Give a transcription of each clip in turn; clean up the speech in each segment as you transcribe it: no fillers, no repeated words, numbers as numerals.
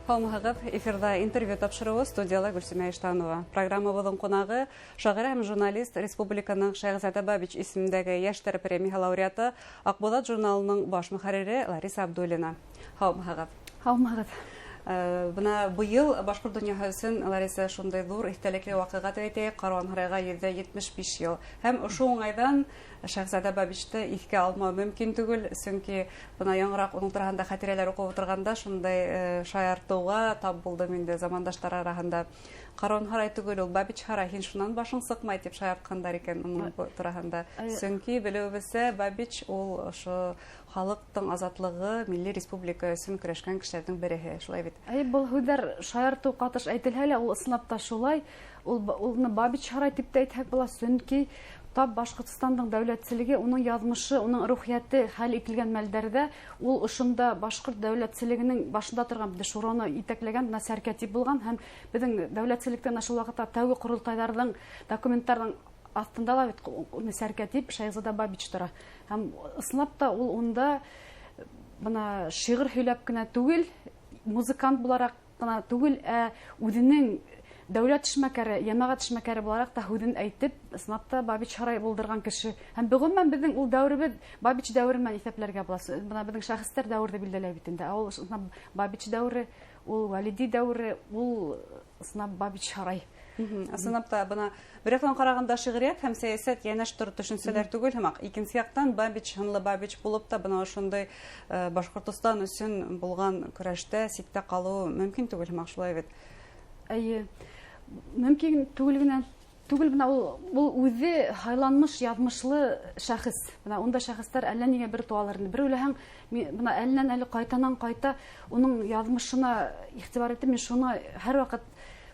Һаумыһығыҙ! Эфирҙа интервью тапшырыуы, студияла Гөлсөмә Иштанова. Программабыҙҙың ҡунағы — шағирә һәм журналист, республиканың Шәйехзада Бабич исемендәге йәштәр премияһы лауреаты, «Аҡбуҙат» журналының баш мөхәррире Лариса Абдуллина. Һаумыһығыҙ! Һаумыһығыҙ! Бына быйыл башҡорт донъяһы өсөн, Лариса, шундай ҙур иҫтәлекле ваҡиға тип әйтәйек: Каруанһарайға 175 йыл. Һәм ошо уңайҙан Шәйехзада Бабичты иҫкә алмау мөмкин түгел, сөнки бына яңыраҡ уның тураһында хәтирәләр уҡып ултырғанда шундай шаяртыуға тап булдым инде замандаштар араһында: «Каруанһарай түгел ул, Бабич һарай, һин шунан башың сыҡмай», — тип шаяртҡандар икән уның тураһында. Сөнки, белеүебеҙсә, Бабич ул ошо халыҡтың азатлығы, милли республика өсөн көрәшкән кешеләрҙең береһе, шулай бит? Әй, был һүҙҙәр шаяртыу ҡатыш әйтелһә лә, ул ысынлап та шулай. Ул уны Бабич һарай тип тә әйтһәк була, сөнки тап Башҡортостандың дәүләтселеге, уның яҙмышы, уның рухиәте хәл ителгән мәлдәрҙә ул ошонда башҡорт дәүләтселегенең башында торған шураны етәкләгән бына сәркәтип булған. Һәм беҙҙең дәүләтселектә шул ваҡытта тәүге ҡоролтайҙарҙың документтарҙың аҫтында ла бит сәркәтип Шәйехзада Бабич тора. Һәм ысынлап та ул унда бына шиғыр һөйләп кенә түгел, музыкант булараҡ ҡына түгел, ә үҙенең дәүләт эшмәкәре, йәмәғәт эшмәкәре булараҡ та һүҙен әйтеп, ысынлап та Бабич һарай булдырған кеше. Һәм бөгөнмән беҙҙең ул дәүеребеҙ Бабич дәүере менән иҫәпләргә була. Бына беҙҙең шәхестәр дәүерҙе билдәләй бит инде. Ә ул Бабич дәүере, ул Вәлиди дәүере, ул ысынлап Бабич һарай. Ысынлап та, бына бер яҡтан ҡарағанда, шиғриәт һәм сәйәсәт йәнәш тор төшөнсәләр түгел һымаҡ. Икенсе яҡтан, Бабич һынлы Бабич булып та бына ошондай Башҡортостан өсөн булған көрәштә ситтә ҡалыуы мөмкин түгел һымаҡ, шулай бит? Эйе, мөмкин түгел генә түгел, бына ул үҙе һайланмыш, яҙмышлы шәхес. Бына ундай шәхестәр әллә нигә бер тыуалар инде. Бер уйлаһаң, бына әленән әле ҡайтанан ҡайта уның яҙмышына иғтибар итеп, мин шуны һәр ваҡыт: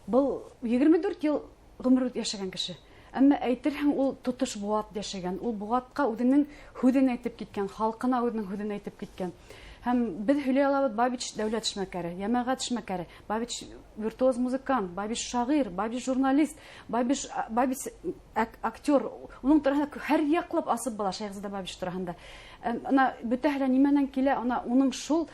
был 24 йыл ғүмер йәшәгән кеше, әммә әйтерһең, ул тотош быуат йәшәгән, ул быуатҡа үҙенең һүҙен әйтеп киткән, халҡына үҙенең һүҙен әйтеп киткән. Һәм беҙ һөйләй алабыҙ: Бабич дәүләт эшмәкәре, йәмәғәт эшмәкәре, Бабич виртуоз музыкант, Бабич шағир, Бабич журналист, Бабич актер. Уның тураһында һәр яҡлап асып була Шәйехзада Бабич тураһында. Ана бөтәһе лә нимәнән килә? Ана уның шул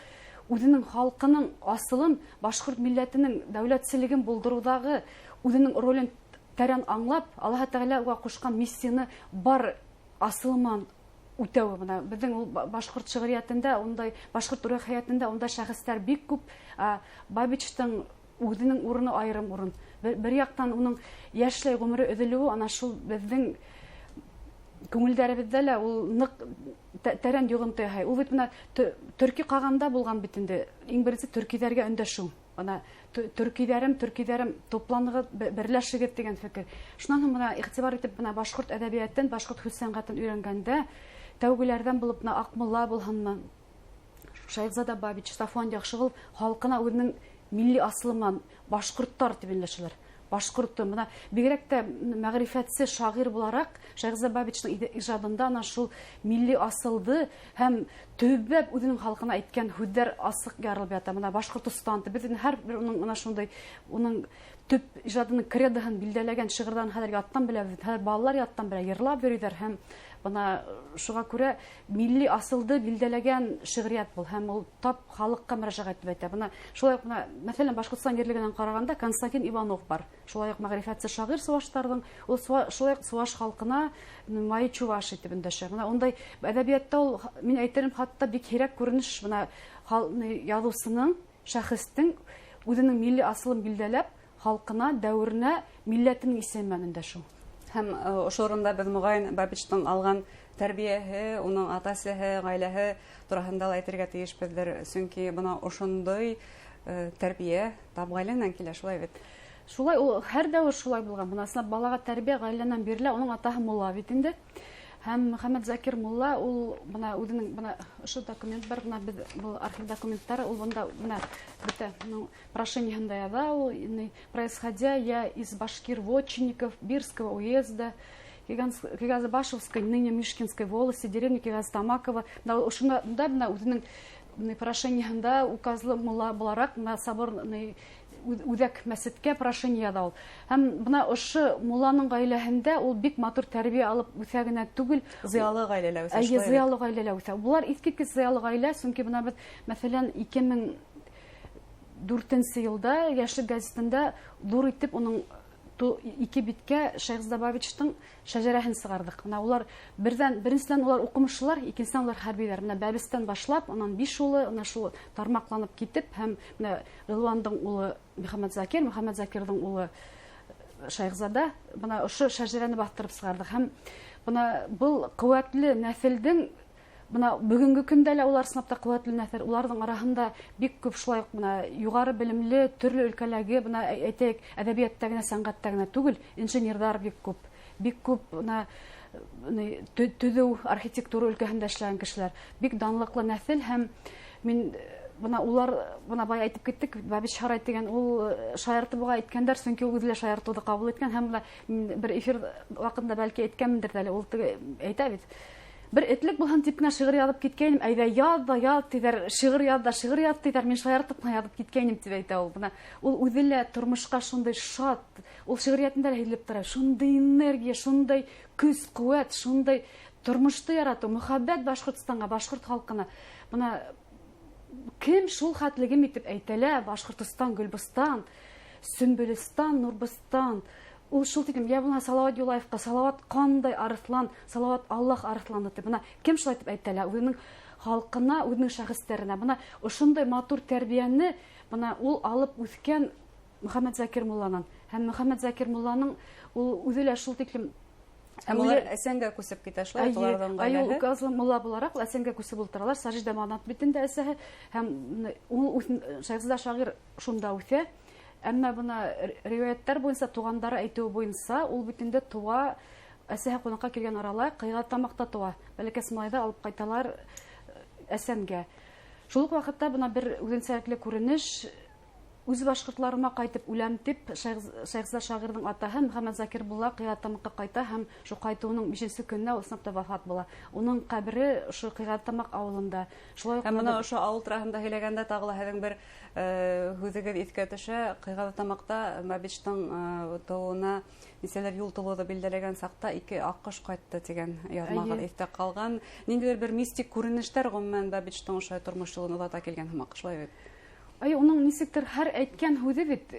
үҙенең халҡының асылын, башҡорт милләтенең дәүләтселеген булдырыуҙағы үҙенең ролен тәрән аңлап, Аллаһы Тәғәлә уға ҡушҡан миссияны бар асылы менән үтәүе. Бына беҙҙең ул башҡорт шиғриәтендә ундай, башҡорт рухиәтендә ундай шәхестәр бик күп. Бабичтың үҙенең урыны айырым урын. Бер яҡтан, уның йәшләй ғүмере өҙөлөүе ана шул беҙҙең күңелдәребеҙҙә лә ул ныҡ тәрән йоғонто яһай. Ул бит бына төрки ҡағанда булған бит инде, иң беренсе төркиҙәргә өндәшеү. Бына «Төркиҙәрем, төркиҙәрем, тупланығыҙ, берләшегеҙ» тигән фекер. Шунан һуң бына иғтибар итеп, бына башҡорт әҙәбиәтен, башҡорт һүҙ сәнғәтен өйрәнгәндә тәүгеләрҙән булып бына Аҡмулла булһынмы, Шәйехзада Бабич, Сафуан Яҡшығолов халҡына үҙенең милли асылы менән «башҡорттар» тип өндәшәләр. Башҡорто бына бигерәк тә мәғрифәтсе шағир булараҡ Шәйехзада Бабичтың ижадында ана шул милли асылды һәм төбәп үҙенең халҡына әйткән һүҙҙәр асыҡ ярылып ята. Бына «Башҡортостан», беҙ һәр бер уның ана шундай уның төп ижадының кредоһын билдәләгән шиғырҙарын хәҙер яттан беләбеҙ, хәҙер балалар яттан белә, йырлап йөрөйҙәр. Һәм бына шуға күрә милли асылды билдәләгән шиғриәт был, һәм ул тап халыҡҡа мөрәжәғәт итеп әйтә. Бына шулай уҡ бына, мәҫәлән, Башҡортостан ерлегенән ҡарағанда Константин Иванов бар. Шулай уҡ мәғрифәтсе шағир сыуаштарҙың, ул шулай уҡ сыуаш халҡына «мои чуваши» тип өндәшә. Бына ундай әҙәбиәттә ул, мин әйтерем, хатта бик һирәк күренеш: бына яҙыусының, шәхестең үҙенең милли асылын билдәләп, халҡына, дәүеренә милләтенең исеме менән өндәшеү. Һәм ошо урында беҙ, моғайын, Бабичтың алған тәрбиәһе, уның ата-әсәһе, ғаиләһе тураһында ла әйтергә тейешбеҙҙер, сөнки бына ошондай тәрбиә тап ғаиләнән килә, шулай бит? Шулай ул, һәр дәүер шулай булған. Бына ысынлап балаға тәрбиә ғаиләнән бирелә. Уның атаһы мулла бит инде. Һәм Мөхәммәт Закир мулла ул бына үҙенең, бына ошо документ бар, бына беҙ был архив документтары, ул бында бына бөтә прошениеһында яҙа ул: «Происходя я из башкир вотчинников Бирского уезда, Кигазбашевской, ныне Мишкинской волости, деревни Кигаз-Тамакова». Бына ошонда бына үҙенең прошениеһында указлы мулла булараҡ бына соборный үҙәк мәсеткә прошение яҙа ул. Һәм бына ошо мулланың ғаиләһендә ул бик матур тәрбиә алып үҫә генә түгел. Зыялы ғаиләлә үҫә. Эйе, зыялы ғаиләлә үҫә. Булар иҫ киткес зыялы ғаилә, сөнки бына беҙ, мәҫәлән, 2004 йылда Йәшлек гәзитендә ҙур итеп уның ике биткә Шәйхзада Бабичтың шәжәрәһен сығарҙыҡ. Бына улар беренсенән улар уҡымышлылар, икенсенән улар хәрбиҙәр. Бына Бәбестән башлап, унан 5 улы, бына шул тармаҡланып китеп, һәм бына Ғилуандың улы Мөхәммәт Закир, Мөхәммәт Закирҙың улы Шәйхзада, бына ошо шәжәрәне баҫтырып сығарҙыҡ. Һәм бына был ҡеүәтле нәҫелдең, бына бөгөнгө көндә лә улар ысынлап та ҡеүәтле нәҫел, уларҙың араһында бик күп шулай уҡ бына юғары белемле, төрлө өлкәләге, бына әйтәйек, әҙәбиәттә генә, сәнғәттә генә түгел, инженерҙар бик күп, бик күп бына төҙөү, архитектура өлкәһендә эшләгән кешеләр, бик данлыҡлы нәҫел. Һәм мин бына улар, бына бая әйтеп киттек, Бабич һарай тигән ул шаяртып уға әйткәндәр, сөнки ул үҙе лә шаяртыуҙы ҡабул иткән. Һәм бына мин бер эфир ваҡытында бәлки әйткәнмендер әле, ул теге әйтә бит, бер этлек булһын тип кенә шиғыр яҙып киткәйнем, әйҙә яҙ ҙа яҙ тиҙәр, шиғыр яҙ ҙа шиғыр яҙ тиҙәр, мин шаяртып ҡына яҙып киткәйнем тип әйтә ул. Бына ул үҙе лә тормошҡа шундай шат, ул шиғриәтендә лә һиҙелеп тора, шундай энергия, шундай көс, ҡеүәт, шундай тормошто яратыу, мөхәббәт Башҡортостанға, башҡорт халҡына. Бына кем шул хәтлегем итеп әйтәлә, Башҡортостан, Гөлбостан, Сөмбөлөстан, Нурбостан. Ул шул тиклем, йә булһа Салауат Юлаевҡа, Салауат ҡандай арыҫлан, Салауат Аллаһ арыҫланы тип. Бына кем шулай итеп әйтәлә үҙенең халҡына, үҙенең шәхестәренә. Бына ошондай матур тәрбиәне бына ул алып үҫкән Мөхәммәт Закир мулланан. Һәм Мөхәммәт Закир мулланың ул үҙе лә шул тиклем. Һәм улар Әсәнгә күсеп китә, шулай бит, уларҙың Әйе, ғаиләһе? ул Указлы мулла булараҡ ул Әсәнгә күсеп ултыралар. Сажида Манат бит инде әсәһе. Һәм ул Шәйхзада шағир шунда үҫә. Әммә бына риүәйәттәр буйынса, туғандары әйтеүе буйынса, ул бит инде туа, әсәһе ҡунаҡҡа килгән арала Ҡыйғатамаҡта туа. Бәләкәс малайҙы алып ҡайталар Әсәнгә. Шул уҡ ваҡытта бына бер үҙенсәлекле күренеш, үҙ башҡортларыма ҡайтып үләм тип Шәйхзада шағирҙың атаһы Мөхәммәт Закир мулла Ҡыйғатамаҡҡа ҡайта һәм шул ҡайтыуының 5-нсе көнөнә ул ысынлап та вафат була. Уның ҡәбере ошо Ҡыйғатамаҡ ауылында. Шулай уҡ Һәм бына бына ошо ауыл тураһында һөйләгәндә тағы ла һеҙҙең бер һүҙегеҙ иҫкә төшә. Ҡыйғатамаҡта Бабичтың тыуыуына нисәләр юл тулыуҙы билдәләгән саҡта ике аҡҡош ҡайтты тигән яҙмағыҙ иҫтә ҡалған. Ниндәйҙер бер мистик күренештәр ғөмүмән Бабичтың ошо тормош юлын оҙата килгән һымаҡ, шулай бит? Ай, уның нисектер һәр әйткән һүҙе бит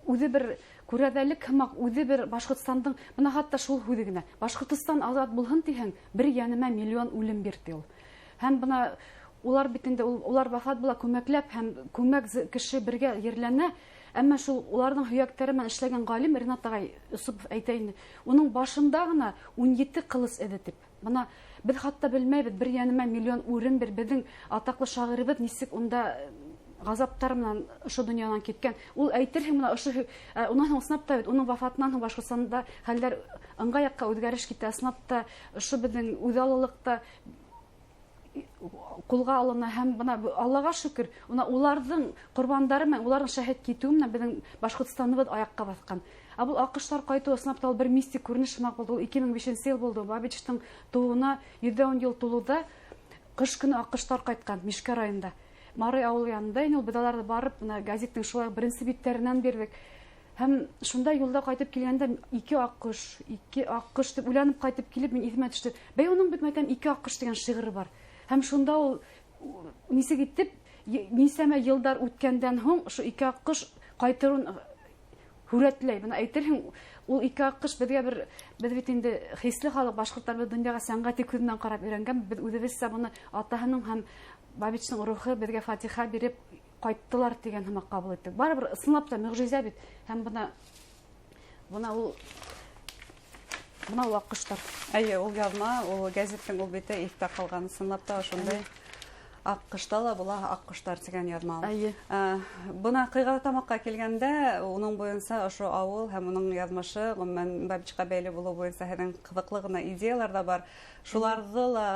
үҙе бер күрәҙәлек һымаҡ, үҙе бер Башҡортостандың, бына хатта шул һүҙе генә, Башҡортостан азат булһын тиһәң, бер йәнемә миллион үлем бир ти ул. Һәм бына улар бит инде, улар вафат була күмәкләп, һәм күмәк кеше бергә ерләнә. Әммә шул уларҙың һөйәктәре менән эшләгән ғалим Ринат ағай Йосопов әйтә инде, уның башында ғына 17 ҡылыс эҙе тип. Бына беҙ хатта белмәйбеҙ, бер йәнемә миллион үлем бир, беҙҙең атаҡлы шағирыбыҙ нисек унда ғазаптар менән ошо донъянан киткән. Ул әйтерһең бына ошо унан һуң ысынлап та бит, уның вафатынан һуң Башҡортостанда хәлдәр ыңғай яҡҡа үҙгәреш китә. Ысынлап та ошо беҙҙең үҙаллылыҡта ҡулға алына һәм бына Аллаға шөкөр, уна уларҙың ҡорбандары менән, уларҙың шәһит китеүе менән беҙҙең Башҡортостаныбыҙ аяҡҡа баҫҡан. Ә был аҡҡоштар ҡайтыуы ысынлап та ул бер мистик күренеш һымаҡ булды. Ул ике мең бишенсе йыл булды. Бабичтың тыуыуына йөҙҙә ун йыл тулыуҙа ҡыш көнө аҡҡоштар ҡайтҡан Мишкә районында. Марый ауылы янында ине ул, беҙ аларҙы барып, бына гәзиттең шулай беренсе биттәренән бирҙек. Һәм шунда юлда ҡайтып килгәндә ике аҡҡош, ике аҡҡош тип уйланып ҡайтып килеп, мин иҫемә төштө. Бәй, уның бит, мәйтәм, ике аҡҡош тигән шиғыры бар. Һәм шунда ул нисек итеп, нисәмә йылдар үткәндән һуң ошо ике аҡҡош ҡайтырын һүрәтләй. Бына әйтерһең, ул ике аҡҡош беҙгә бер, беҙ бит инде хисле халыҡ, башҡорттар беҙ донъяға сәнғәти күҙ менән ҡарап өйрәнгән, беҙ үҙебеҙсә быны атаһының һәм Бабичтың рухы беҙгә фатиха биреп ҡайттылар тигән һымаҡ ҡабул иттек. Барыбер ысынлап та мөғжизә бит. Һәм бына ул, бына ул аҡҡоштар. Әйе, ул яҙма, ул гәзиттең ул бите иҫтә ҡалған. Ысынлап та ошондай аҡҡошта ла була аҡҡоштар тигән яҙма ул. Бына Ҡыйғатамаҡҡа килгәндә, уның буйынса ошо ауыл һәм уның яҙмышы, ғөмүмән, Бабичҡа бәйле булыу буйынса һеҙҙең ҡыҙыҡлы ғына идеялар ҙа бар. Шуларҙы ла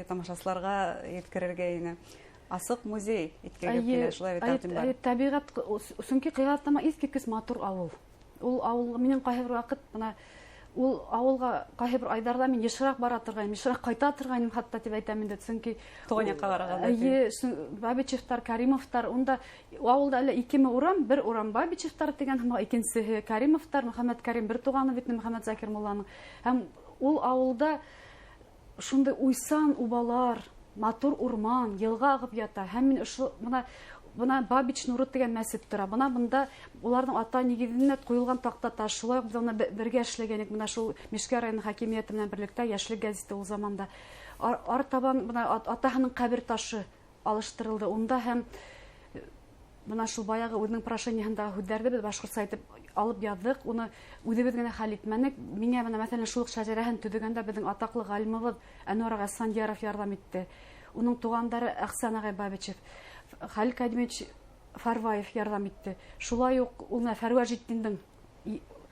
тамашасыларға еткерергә ине. Асыҡ музей иткергә килә, шулай бит, тәҡдим бар. Әйе, тәбиғәт, сөнки Ҡыйғатамаҡ иҫ киткес матур ауыл. Ул ауыл минең ҡайһы бер ваҡыт бына ул ауылға ҡайһы бер айҙарҙа мин йышыраҡ бара торғайным, йышыраҡ ҡайта торғайным хатта тип әйтәм инде, сөнки Туған яҡҡа ҡарағанда, Эйе, Бабичевтар, Каримовтар, унда ауылда әле икеме урам, бер урам Бабичевтар тигән һәм икенсеһе Каримовтар, Мөхәммәт Карим бер туғаны бит Мөхәммәт Закир мулланың. Һәм ул ауылда шундай уйсан убалар, матур урман, йылға ағып ята. Һәм мин ошо бына Бына Бабич нуры тигән мәсет тора. Бына бында уларҙың ата нигеҙенә ҡуйылған таҡта таш. Шулай уҡ беҙ уны бергә эшләгәнек. Бына шул Мишкә районы хакимиәте менән берлектә Йәшлек гәзите ул заманда. Артабан бына атаһының ҡәбер ташы алыштырылды унда, һәм бына шул баяғы үҙенең прошениеһындағы һүҙҙәрҙе беҙ башҡортса итеп алып яҙҙыҡ. Уны үҙебеҙ генә хәл итмәнек. Миңә бына мәҫәлән шул уҡ шәжәрәһен төҙөгәндә беҙҙең атаҡлы ғалимыбыҙ Әнүәр ағай Сандияров ярҙам итте. Уның туғандары Әхсән ағай Бабичев, Хәлил Кадимович Фарваев ярҙам итте. Шулай уҡ ул менә Фәрүәжетдиндең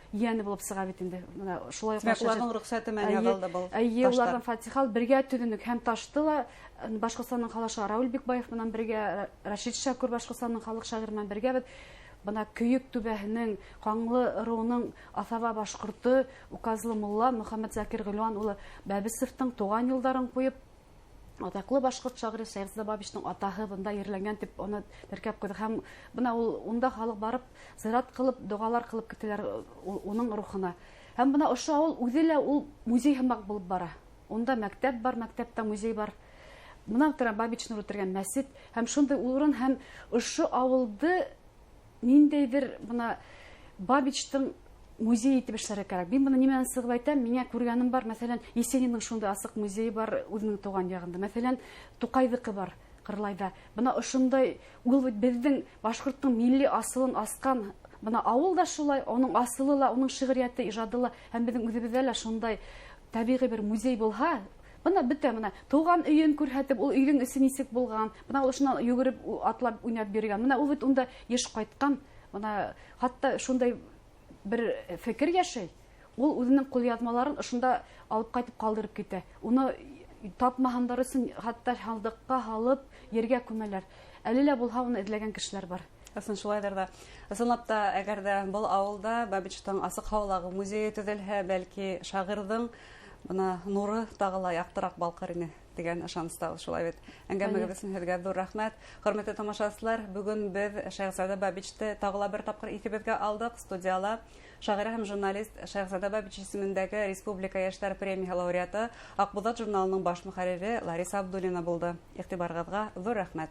йәне булып сыға бит инде. Бына шулай уҡ уларҙың рөхсәте менән яҙылды был. Эйе, уларҙан фатиха алып бергә төҙөнөк һәм ташты ла Башҡортостандың халыҡ шағиры Рауил Бикбаев менән бергә, Рәшит Шәкүр Башҡортостандың халыҡ шағиры менән бергә беҙ бына Көйөк түбәһенең Ҡаңлы ырыуының Аҫаба башҡорто Указлы мулла Мөхәммәт Закир Ғилуан улы Бәбесовтың туған йылдарын ҡуйып, атаҡлы башҡорт шағиры Шәйехзада Бабичтың атаһы бында ерләнгән тип уны теркәп ҡуйҙыҡ. Һәм бына ул унда халыҡ барып зират ҡылып, доғалар ҡылып китәләр уның рухына. Һәм бына ошо ауыл үҙе лә ул музей һымаҡ булып бара. Унда мәктәп бар, мәктәптә музей бар. Бына тора Бабич нуры тергән мәсет һәм шундай урын, һәм ошо ауылды ниндәйҙер бына Бабичтың музей итеп эшләргә кәрәк. Мин быны нимәнән сығып әйтәм? Миңә күргәнем бар, мәҫәлән, Есениндың шундай асыҡ музейы бар үҙенең тыуған яғында. Мәҫәлән, Туҡайҙыҡы бар Ҡырлайҙа. Бына ошондай ул бит беҙҙең башҡорттоң милли асылын асҡан. Бына ауыл да шулай, уның асылы ла, уның шиғриәте, ижады ла, һәм беҙҙең үҙебеҙҙә лә шундай тәбиғи бер музей булһа, бына бөтә бына тыуған өйөн күрһәтеп, ул өйҙөң эсе нисек булған, бына ул ошонан йүгереп атлап уйнап йөрөгән. Бына ул бит унда йыш ҡайтҡан. Бына хатта шундай бер фекер йәшәй. Ул үҙенең ҡулъяҙмаларын ошонда алып ҡайтып ҡалдырып китә. Уны тапмаһандар өсөн хатта һалдыҡҡа һалып ергә күмәләр. Әле лә булһа уны эҙләгән кешеләр бар. Ысын шулайҙыр ҙа. Ысынлап та, әгәр ҙә был ауылда Бабичтың асыҡ һауалағы музейы төҙөлһә, бәлки шағирҙың бына нуры тағы ла яҡтыраҡ балҡыр ине тигән ышаныста шулай бит. Әңгәмәгеҙ өсөн һеҙгә ҙур рәхмәт. Хөрмәтле тамашасылар, бөгөн беҙ Шәйехзада Бабичты тағы ла бер тапҡыр иҫебеҙгә алдыҡ. Студияла шағирә һәм журналист Шәйехзада Бабич исемендәге Республика йәштәр премияһы лауреаты, Аҡбуҙат журналының баш мөхәррире Лариса Абдуллина булды. Иғтибарығыҙға ҙур рәхмәт.